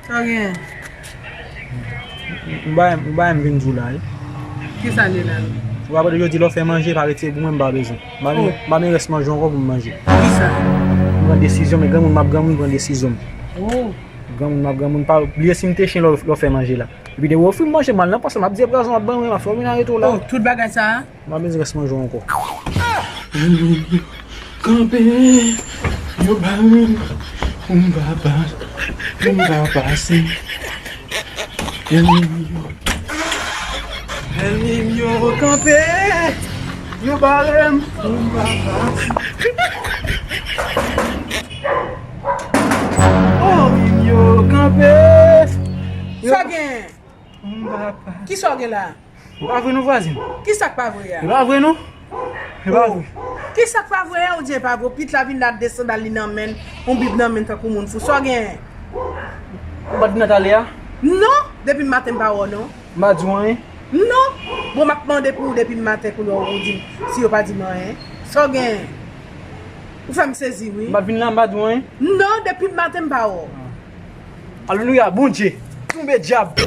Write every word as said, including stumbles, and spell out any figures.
Sa gen? M ba m ba m vin di w la wi. Kisa li la? Ou pa tande yo di lè w fè manje pa rete pou mwen m pa bezwen. M pa vin m pa vin rès manje ankò pou m manje. Kisa? M pran desizyon men granmoun m ap granmoun pran desizyon m. Oh. Granmoun m ap granmoun pa bliye si m te chen lè w fè manje la. Epi depi w ofri m manje m al nan pòs la m ap di e pwazon m ap ban mwen m ap fè w vin arete w la. Oh, tout bagay sa a? M pa bezwen rès manje w ankò. Kanpe, yo ba m pou m pa pa pou m pa pase. Ènmi m yo, ènmi m yo kanpe, yo bare m pou m pa pase. Ènmi m yo kanpe, Sa gen? pou m pa pase. Kisa w gen la? E pa vre non vwazin. Kisa k pa vre a? E pa vre non. E pa vre. Kisa k pa vre a ou di e pa vre? Pitit la vin la de sandal li nan men l, yon bib nan men l tankou moun fou. Sa w gen? Ou pa t vin nan talè a? Non, depi maten m pa wè w non. M pa di w anyen. Non. Bon, m ap mande pou ou depi maten kounye a ou di m si yo pa di m anyen. Sa w gen? Ou fè m sezi wi. M pa t vin la, m pa di w anyen. Non, depi maten m pa wè w. Alelouya, Bondye. Tonbe dyab.